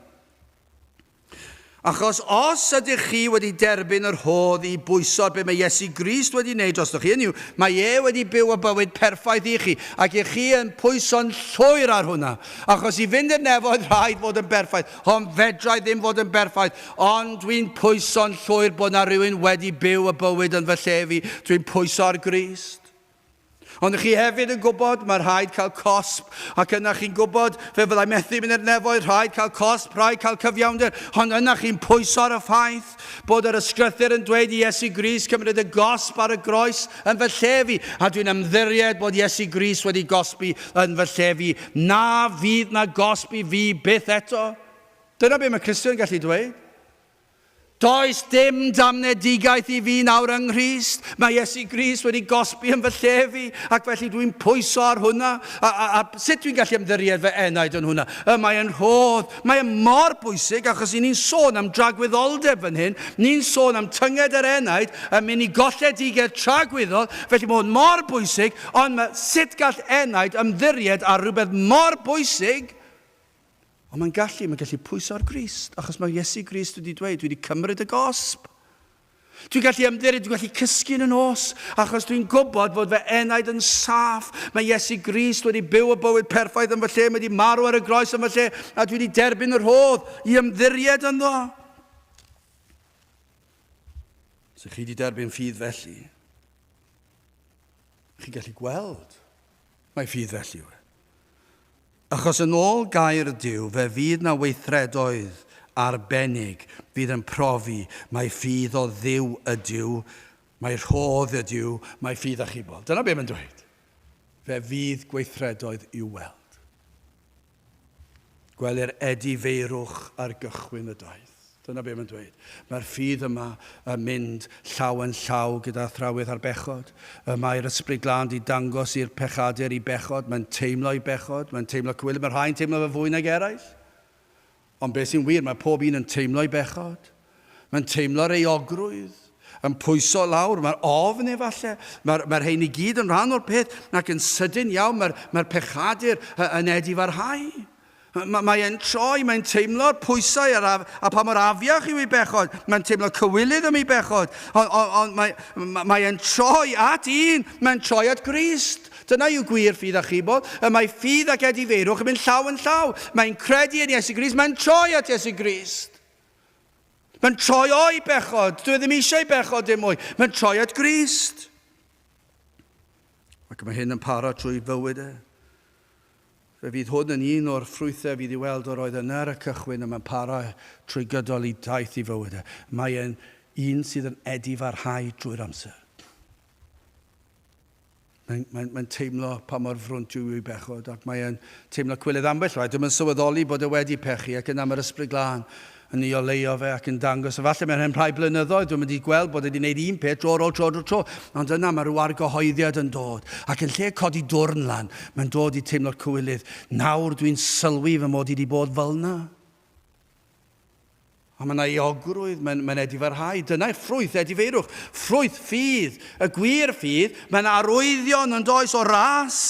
Achos os ydych chi wedi derbyn yr rhodd i bwyso ar be mae Iesu Grist wedi wneud drostoch chi, hynny yw, mae e wedi byw y bywyd perffaith i chi, ac i chi yn pwyso'n llwyr ar hwnna. Achos i fynd i'r nefoedd rhaid fod yn berffaith, ond fedrai ddim fod yn berffaith, ond dwi'n pwyso'n llwyr bod na rhywun wedi byw y bywyd yn fy lle fi, dwi'n pwyso ar Grist. Ond chi hefyd yn gwybod, mae rhaid cael cosb, ac yna chi'n gwybod, fe fyddai methu mynd i'r nefoedd, rhaid cael cosb, rhaid cael cyfiawnder, ond yna chi'n pwyso ar y ffaith bod yr ysgrythur yn dweud i Iesu Grist cymryd y gosb ar y groes yn fy lle fi, a dwi'n ymddiried bod Iesu Grist wedi gosbi yn fy lle fi. Na fydd na gosb i fi byth eto. Dyna be mae Cristion yn gallu dweud. Does dim damnedigaeth i fi nawr yng Nghrist. Mae Iesu Grist wedi gosbi yn fy lle fi, ac felly dwi'n pwyso ar hwnna. A, a, a sut dwi'n gallu ymddiried fy enaid yn hwnna? Y mae yn rhodd. Mae e mor bwysig, achos i ni'n sôn am dragwyddoldeb fan hyn. Ni'n sôn am tynged yr enaid yn mynd i golledigaeth tragwyddol, felly mae hwn mor bwysig, ond mae, sut gall enaid ymddiried ar rhywbeth mor bwysig? Ond mae'n gallu, mae'n gallu pwyso ar Grist, achos mae Iesu Grist wedi dweud, dwi wedi cymryd y gosb. Dwi'n gallu ymddiried, dwi'n gallu cysgu yn y nos, achos dwi'n gwybod fod fy enaid yn saff. Mae Iesu Grist wedi byw y bywyd perffaith yn fy lle, mae wedi marw ar y groes yn fy lle, a dwi wedi derbyn y rhodd i ymddiried ynddo. Os ych chi wedi derbyn ffydd felly, chi'n gallu gweld mae ffydd felly yw e. Achos yn ôl gair Duw, fe fydd 'na weithredoedd arbennig fydd yn profi mai ffydd o Dduw ydyw, mai rhodd ydyw, mai ffydd achubol. Dyna be mae'n dweud. Fe fydd gweithredoedd i'w weld. Gwelir edifeirwch ar gychwyn y daith. Dyna be mae'n dweud. Mae'r ffydd yma yn mynd llaw yn llaw gyda athrawiaeth ar bechod. Y mae'r Ysbryd Glân di dangos i'r pechadur i bechod. Mae'n teimlo i bechod. Mae'n teimlo cywilydd. Mae rhai'n teimlo fe fwy nag eraill. Ond beth sy'n wir, mae pob un yn teimlo i bechod. Mae'n teimlo'r euogrwydd, yn pwyso lawr, mae'r ofn efallai, mae'r mae rhain i gyd yn rhan o'r peth, ac yn sydyn iawn mae'r mae pechadur yn edifarhau. Mae, mae e'n troi, mae'n teimlo'r pwysau ar, a pa mor afiach yw ei bechod. Mae'n teimlo cywilydd am ei bechod. Ond on, on, mae, mae e'n troi at un, mae'n troi at Grist. Dyna yw gwir ffydd achubol. Y mae ffydd ac edifeirwch yn mynd llaw yn llaw. Mae'n credu yn Iesu Grist, mae'n troi at Iesu Grist. Mae'n troi o'i bechod. Dwi e ddim eisiau bechod dim mwy. Mae'n troi at Grist. Ac mae hyn yn para trwy fywyd e. Fe fydd hwn yn un o'r ffrwythau fydd i weld o'r oedd yna ar y cychwyn a mae'n para trwy gydol i daith i fywyd e. Mae e'n un sydd yn edifarhau drwy'r amser. Mae'n mae, mae teimlo pa mor frwnt yw ei bechod ac mae'n teimlo cwilydd ambell waith. Dwi'n yn sylweddoli bod e wedi pechu ac yna mae'r Ysbryd Glân yn ei oleuo fe ac yn dangos. Efallai mewn rhai blynyddoedd, dwi'n mynd i gweld bod wedi gwneud un peth dro ar ôl tro dro tro. Ond yna mae rhyw argyhoeddiad yn dod. Ac yn lle codi dwrn lan, mae'n dod i teimlo'r cywilydd. Nawr dwi'n sylwi fy mod i wedi bod fel yna. A mae yna euogrwydd, mae'n mae edifarhau. Dyna'r ffrwyth edifeirwch. Ffrwyth ffydd, y gwir ffydd, mae'n arwyddion yn does o ras.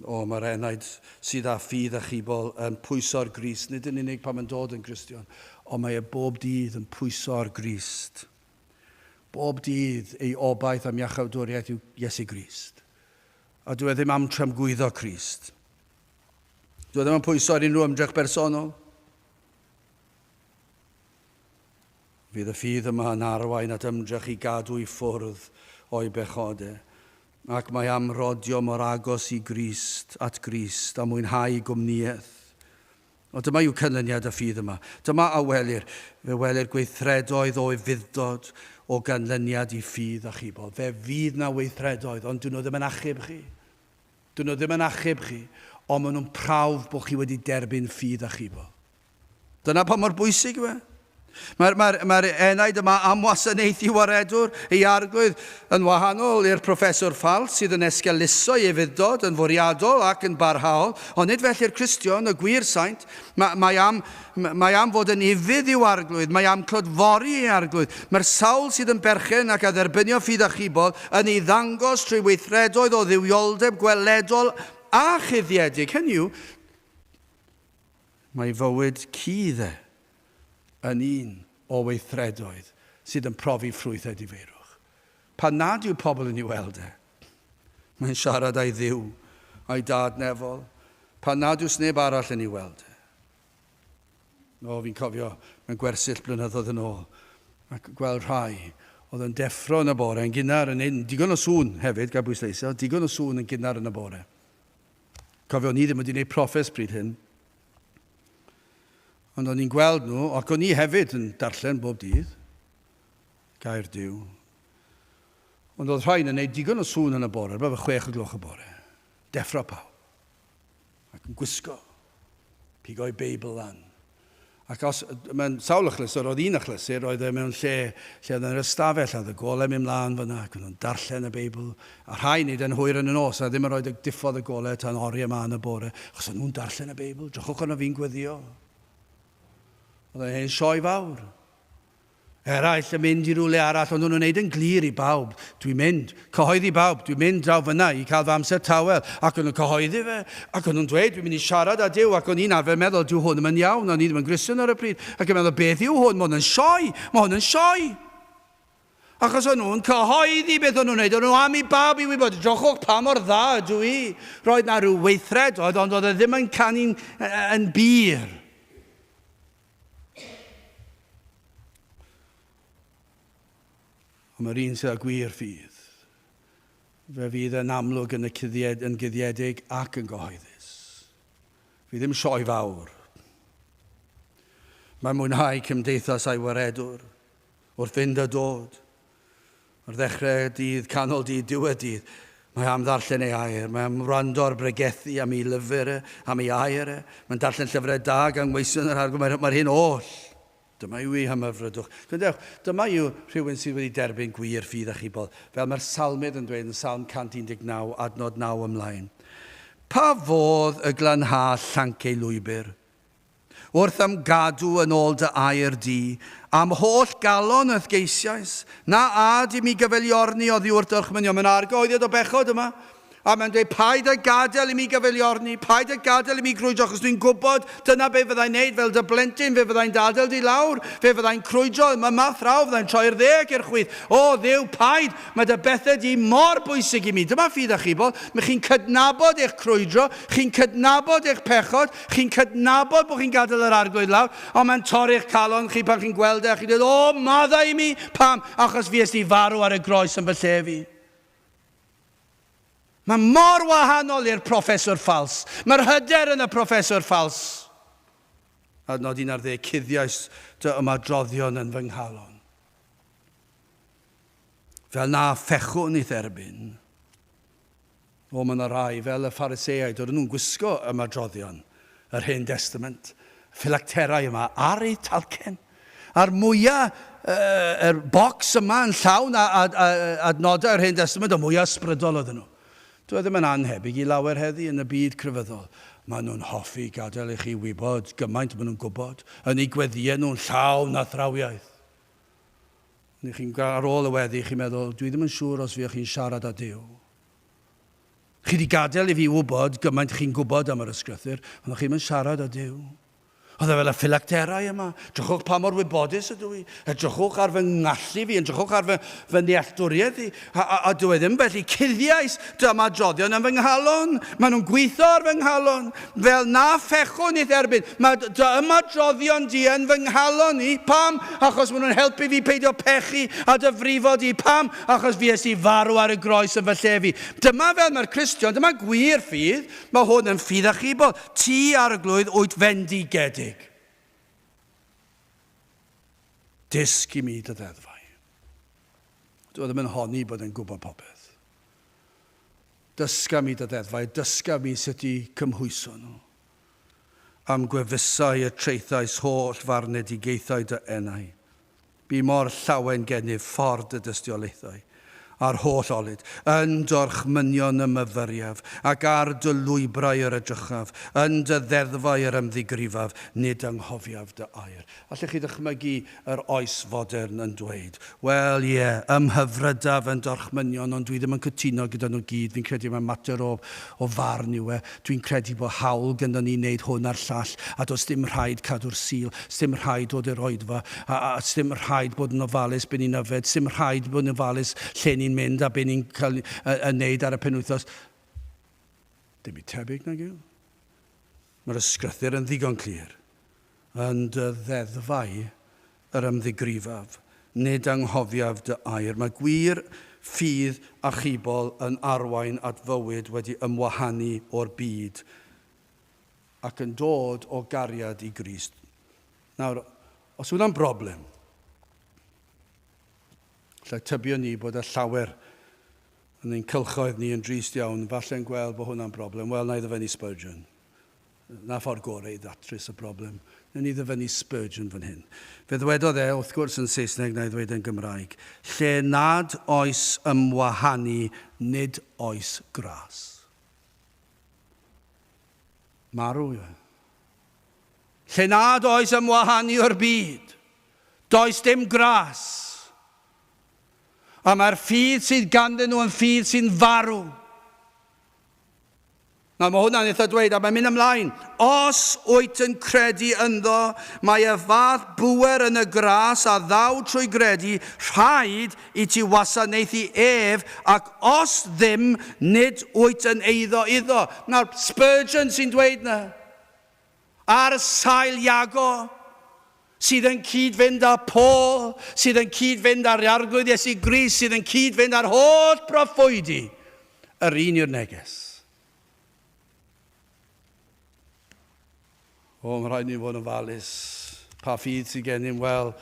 O, mae'r enaid sydd â ffydd achubol yn pwyso ar Grist, nid yn unig pan mae'n dod yn Gristion, ond mae e bob dydd yn pwyso ar Grist. Bob dydd ei obaith am iachawdwriaeth yw Iesu Grist. A dyw e ddim am tramgwyddo Crist. Dyw e ddim yn pwyso ar unrhyw ymdrech bersonol. Fydd y ffydd yma yn arwain at ymdrech i gadw i ffwrdd o'i bechode, ac mae am rodio mor agos i Grist, at Grist, a mwynhau gwmnïaeth. O, dyma yw canlyniad y ffydd yma. Dyma a welir. Fe welir gweithredoedd o ufudd-dod o ganlyniad i ffydd achubol. Fe fydd na weithredoedd, ond dyn nhw ddim yn achub chi. Dyn nhw ddim yn achub chi, ond maen nhw'n prawf bod chi wedi derbyn ffydd achubol. Dyna pa mor bwysig yw e. Mae'r mae, mae enaid yma am wasanaethu waredwr ei arglwydd yn wahanol i'r proffeswr ffals sydd yn esgeuluso ei ufudd-dod yn fwriadol ac yn barhaol, ond nid felly'r Cristion, y gwir saint. Mae, mae, am, mae am fod yn ufudd i'w arglwydd, mae am clodfori ei arglwydd. Mae'r sawl sydd yn berchen ac a dderbynio ffydd achubol yn ei ddangos trwy weithredoedd o dduwioldeb gweledol a chuddiedig. Hynny yw, Mae fywyd cudd e yn un o weithredoedd sydd yn profi ffrwyth edifeirwch. Pan nad yw pobl yn ei weld e, mae'n siarad â'i Dduw, a'i Dad nefol, pan nad yw sneb arall yn ei weld e. O, fi'n cofio mewn gwersyll blynyddoedd yn ôl, ac gweld rhai oedd yn deffro yn y bore, yn gynnar, yn neud digon o sŵn hefyd, gael bwysleisio, digon o sŵn yn gynnar yn y bore. Cofio, o'n i ddim wedi gwneud proffes pryd hyn. Ond o'n i'n gweld nhw, ac o'n i hefyd yn darllen bob dydd, gair Duw. Ond oedd rhain yn gwneud digon o sŵn yn y bore, rhywbeth fel 6 o gloch y bore. Deffro pawb. Ac yn gwisgo. Pigo'i Beibl lan. Ac os, mewn sawl achlysur, oedd un achlysur, oedd e mewn lle, lle oedd yn yr ystafell, a oedd y golau mynd mlaen fyna, ac o'n nhw'n darllen y Beibl, a rhai wneud e'n hwyr yn y nos, a ddim yn rhoi diffodd y golau tan oriau yma yn y bore, achos o'n nhw'n darllen y Beibl, drychwch arno fi'n gweddio. Oedd e'n hen sioe fawr. Eraill yn mynd i rywle arall, ond o'n nhw'n neud yn glir i bawb, dwi'n mynd, cyhoeddi bawb, dwi'n mynd draw fyna i cael fy amser tawel, ac o'n nhw'n cyhoeddi fe, ac o'n nhw'n dweud, dwi'n mynd i siarad â Duw, ac o'n i'n arfer meddwl, dyw hwn ddim yn iawn, o'n i ddim yn Gristion ar y pryd, ac yn meddwl, beth yw hwn, mae hwn yn sioe, mae hwn yn sioe. Achos o'n nhw'n cyhoeddi beth o'n nhw'n neud, o'n nhw am i bawb i wybod, drychwch pa mor dda ydw i. Roedd na rhyw weithredoedd, ond oedd e ddim yn canu'n yn bur. Ond mae'r un sydd â gwir ffydd, fe fydd yn amlwg yn y cuddied, yn guddiedig ac yn gyhoeddus. Fydd ddim sioe fawr. Mae'n mwynhau cymdeithas a'i waredwr wrth fynd a dod. Ar ddechrau dydd, canol dydd, diwedd dydd, mae am ddarllen ei air, mae am wrando ar bregethu am ei lyfr e, am ei air e. Mae'n darllen llyfrau da gan weision yr Arglwydd, mae'r mae hyn oll. Dyma yw ei hymhyfrydwch. Gwrandewch, dyma yw rhywun sydd wedi derbyn gwir ffydd achubol, fel mae'r salmydd yn dweud yn Salm 119, adnod 9 ymlaen. Pa fodd y glanha llanc ei lwybr? Wrth am gadw yn ôl dy air di, a'm holl galon y'th geisiais, na ad i mi gyfeiliorni oddi wrth dy orchmynion. Mae'n argyhoeddiad o bechod yma. A mae'n dweud, paid â gadael i mi gyfeiliorni, paid â gadael i mi grwydro, achos dwi'n gwybod dyna be fyddai'n neud fel dy blentyn, fe fyddai'n dadael di lawr, fe fyddai'n crwydro yma thraw, fyddai'n troi i'r dde ac i'r chwith. O, Dduw, paid, Mae dy bethau di mor bwysig i mi. Dyma ffydd achubol. Mae chi'n cydnabod eich crwydro, chi'n cydnabod eich pechod, chi'n cydnabod bod chi'n gadael yr Arglwydd lawr, ond mae'n torri'ch calon chi pan chi'n gweld e a chi'n dweud, O, maddau i mi! Pam? Achos fues di farw ar y groes yn fy lle fi. Mae mor wahanol i'r proffeswr ffals. Mae'r hyder yn y proffeswr ffals. Adnod 11, cuddiais dy ymadroddion yn fy nghalon. Fel na phechwn i'th erbyn. O, mae yna rai, fel y Phariseaid, oedden nhw'n gwisgo ymadroddion yr Hen Destament, ffilacterau yma, ar eu talcen. A'r mwyaf, yr bocs yma yn llawn adnodau o'r Hen Destament, y mwyaf ysbrydol oedden nhw. Dyw e ddim yn annhebyg i lawer heddi yn y byd crefyddol. Maen nhw'n hoffi gadael i chi wybod gymaint maen nhw'n gwybod, yn eu gweddïau nhw'n llawn athrawiaeth. Neu chi'n, ar ôl y weddi, chi'n meddwl, dwi ddim yn siŵr os fuoch chi'n siarad â Duw. Chi wedi gadael i fi wybod gymaint chi'n gwybod am yr ysgrythur, ond chi ddim yn siarad â Duw. Oedd e fel y ffilacterau yma. Drychwch pa mor wybodus ydw i. Edrychwch ar fy ngallu fi, edrychwch ar fy, fy nealltwriaeth i. A, a, a dwi e ddim felly. Cuddiais dy ymadroddion yn fy nghalon. Maen nhw'n gweithio ar fy nghalon. Fel na phechwn i'th erbyn. Mae dy ymadroddion di yn fy nghalon i. Pam? Achos maen nhw'n helpu fi peidio pechu a dy frifo di. Pam? Achos fi es i farw ar y groes yn fy lle fi. Dyma fel mae'r Cristion, dyma gwir ffydd. Mae hwn yn ffydd achubol. Ti, Arglwydd, wyt fendigedig. Dysg i mi dy ddeddfau. Dwi e ddim yn honni bod yn gwybod popeth. Dysga mi dy ddeddfau, dysga mi sut i cymhwyso nhw. Am gwefusau y traethais holl farnedigaethau dy enau. Bu mor llawen gennyf ffordd dy dystiolaethau, a'r holl olud. Yn d'orchmynion y myfyriaf, ac ar dy lwybrau yr edrychaf, yn dy ddeddfau yr ymddigrifaf, nid anghofiaf dy air. Allech chi ddychmygu yr oes fodern yn dweud, Wel, ie, ymhyfrydaf yn d'orchmynion, ond dwi ddim yn cytuno gyda nhw gyd, fi'n credu mai mater o o farn yw e, dwi'n credu bod hawl gynnon ni wneud hwn a'r llall, a does dim rhaid cadw'r Sul, sdim rhaid dod i'r oedfa, a, a sdim rhaid bod yn ofalus be ni'n yfed, sdim rhaid bod yn ofalus lle ni'n mynd a be ni'n cael yn neud ar y penwythnos. Dim byd tebyg nag yw? Mae'r ysgrythur yn ddigon clir. Yn dy ddeddfau yr ymddigrifaf, nid anghofiaf dy air. Mae gwir ffydd achubol yn arwain at fywyd wedi ymwahanu o'r byd ac yn dod o gariad i Grist. Nawr, os yw hwnna'n broblem, lle tybio ni bod y llawer yn ein cylchoedd ni yn drist iawn, falle'n gweld bod hwnna'n broblem, wel, na i ddyfynnu Spurgeon. Na ffordd gorau i ddatrys y broblem. Newn ni ddyfynnu Spurgeon fan hyn. Fe ddwedodd e, wrth gwrs yn Saesneg, na i ddweud yn Gymraeg, lle nad oes ymwahanu, nid oes gras. Marw yw e. Lle nad oes ymwahanu o'r byd, does dim gras. A mae'r ffydd sydd ganddyn nhw yn ffydd sy'n farw. Nawr, mae hwnna'n eitha dweud, a mae'n mynd ymlaen. Os wyt yn credu ynddo, mae y fath bŵer yn y gras a ddaw trwy gredu, rhaid i ti wasanaethu ef, ac os ddim, nid wyt yn eiddo iddo. Nawr, Spurgeon sy'n dweud na. Ar sail Iago, sydd yn cyd-fynd â Paul, sydd yn cyd-fynd â'r Arglwydd Iesu Grist, sydd yn cyd-fynd â'r holl broffwydi, yr un yw'r neges. O, mae rhaid ni fod yn ofalus. Pa ffydd sydd gennym? Wel,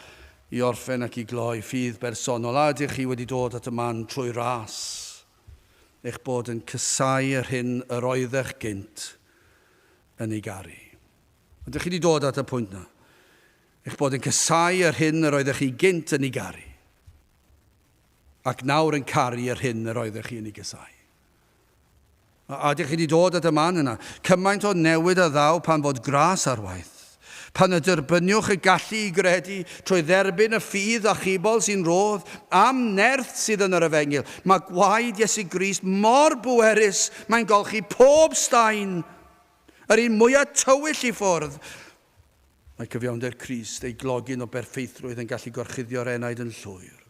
i orffen ac i gloi, ffydd bersonol. A ydych chi wedi dod at y man trwy ras? Eich bod yn cysau yr hyn yr oeddech gynt yn ei garu. Ydych chi wedi dod at y pwynt na? Eich bod yn casau yr hyn yr oeddech chi gynt yn ei garu. Ac nawr yn caru yr hyn yr oeddech chi yn ei gasau. A ydych chi wedi dod at y man yna? Cymaint o newid a ddaw pan fod gras ar waith. Pan y derbyniwch y gallu i gredu trwy dderbyn y ffydd achubol sy'n rhodd am nerth sydd yn yr efengyl. Mae gwaed Iesu Grist mor bwerus, mae'n golchi pob staen. Yr un mwyaf tywyll i ffwrdd. Mae cyfiawnder Crist, ei glogyn o berffeithrwydd yn gallu gorchuddio'r enaid yn llwyr.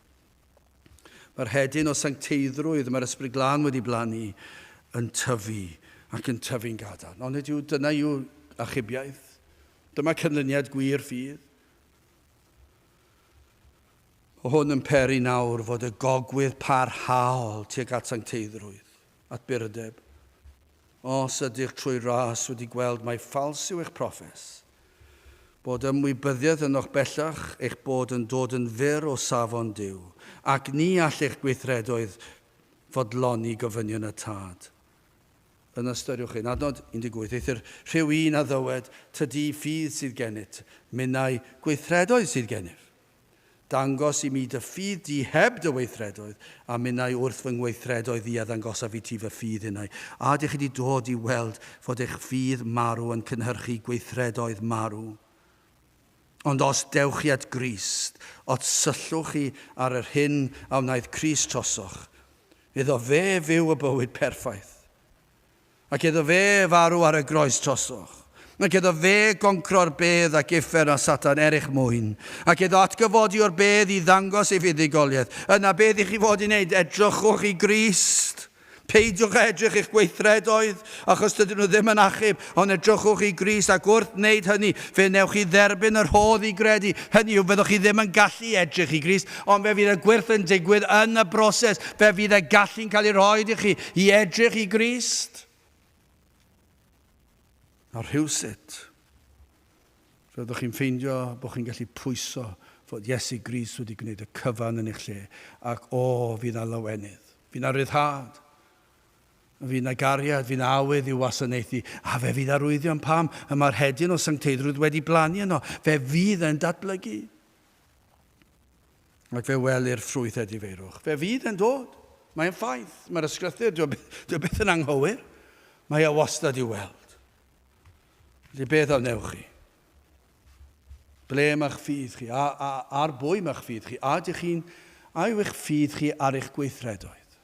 Mae'r hedyn o sancteiddrwydd mae'r Ysbryd Glân wedi blannu yn tyfu ac yn tyfu'n gadarn. Ond nid yw dyna yw achubiaeth. Dyma canlyniad gwir ffydd. Mae hwn yn peri nawr fod y gogwydd parhaol tuag at sancteiddrwydd, at burdeb. Os ydych trwy ras wedi gweld mai ffals yw eich proffes, bod ymwybyddiaeth ynoch bellach eich bod yn dod yn fyr o safon Duw, ac ni all eich gweithredoedd fodloni gofynion y Tad. Yna ystyriwch hyn. Adnod 18, Eithr rhyw un a ddywed, Tydi ffydd sydd gennyt, minnau gweithredoedd sydd gennyf. Dangos i mi dy ffydd di heb dy weithredoedd, a minnau wrth fy ngweithredoedd i a ddangosaf i ti fy ffydd innau. A ydych chi wedi dod i weld fod eich ffydd marw yn cynhyrchu gweithredoedd marw? Ond os dewch chi at Grist, os syllwch chi ar yr hyn a wnaeth Crist trosoch, iddo fe fyw y bywyd perffaith, Ac iddo fe farw ar y groes trosoch. Ac iddo fe goncro'r bedd ac uffern a Satan er eich mwyn. Ac iddo atgyfodi o'r bedd i ddangos ei fuddugoliaeth. Yna beth i chi fod i wneud? Edrychwch i Grist. Peidiwch edrych i'ch gweithredoedd, achos dydyn nhw ddim yn achub, ond edrychwch i Grist, ac wrth wneud hynny, fe wnewch chi dderbyn y rhodd i gredu. Hynny yw, fyddwch chi ddim yn gallu edrych i Grist, ond fe fydd y gwyrth yn digwydd yn y broses. Fe fydd y gallu'n cael ei rhoi i chi i edrych i Grist. A rhywsut, fyddwch chi'n ffeindio bod chi'n gallu pwyso fod Iesu Grist wedi gwneud y cyfan yn eich lle, ac o, fydd na lawenydd, fydd na ryddhad, fydd na gariad, fydd na awydd i'w wasanaethu, a fe fydd arwyddion pam y mae'r hedyn o sancteiddrwydd wedi blannu yno, fe fydd yn datblygu. Ac fe welir ffrwyth edifeirwch. Fe fydd yn dod. Mae'n ffaith. Mae'r ysgrythur, dyw e byth yn anghywir. Mae e wastad i'w weld. Felly beth a wnewch chi? Ble mae'ch ffydd chi? A, a, ar bwy mae'ch ffydd chi? A ydych chi'n, a yw eich ffydd chi ar eich gweithredoedd?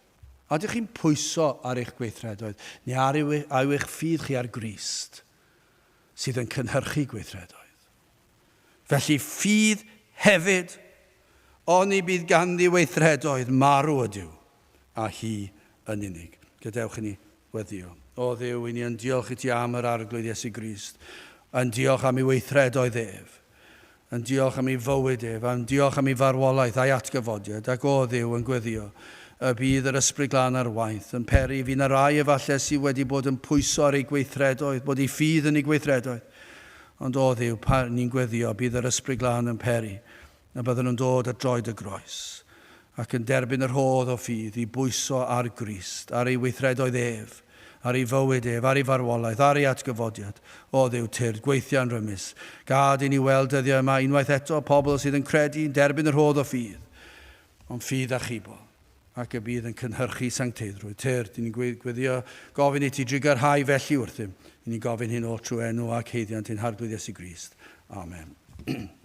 A ydych chi'n pwyso ar eich gweithredoedd? Neu ar yw, a yw eich ffydd chi ar Grist sydd yn cynhyrchu gweithredoedd? Felly ffydd hefyd, oni bydd ganddi weithredoedd, marw ydyw, a hi yn unig. Gadewch i ni weddïo. O Dduw, i ni yn diolch i ti am yr Arglwydd Iesu Grist, yn diolch am ei weithredoedd ef, yn diolch am ei fywyd ef, yn diolch am ei farwolaeth a'i atgyfodiad, ac o Dduw yn gweddïo y bydd yr Ysbryd Glân ar waith, yn peri fi na rai efallai sydd wedi bod yn pwyso ar ei gweithredoedd, bod ei ffydd yn ei gweithredoedd, Ond o Dduw, pa ni'n gweddio, bydd yr Ysbryd Glân yn peri y byddwn yn dod at droed y groes, ac yn derbyn y rhodd o ffydd i bwyso ar Grist, ar ei weithredoedd ef, ar ei fywyd ef, ar ei farwolaeth, ar ei atgyfodiad. O Dduw, tyrd, gweithia'n rymus. Gad i ni weld dyddiau yma unwaith eto pobl sydd yn credu, yn derbyn y rhodd o ffydd, ond ffydd achubol ac y bydd yn cynhyrchu sancteiddrwydd. Tyrd, i ni'n gweddio gofyn i ti drugarhau felly wrthym. I ni'n gofyn hyn oll trwy enw ac haeddiant ein Harglwydd Iesu Grist. Amen.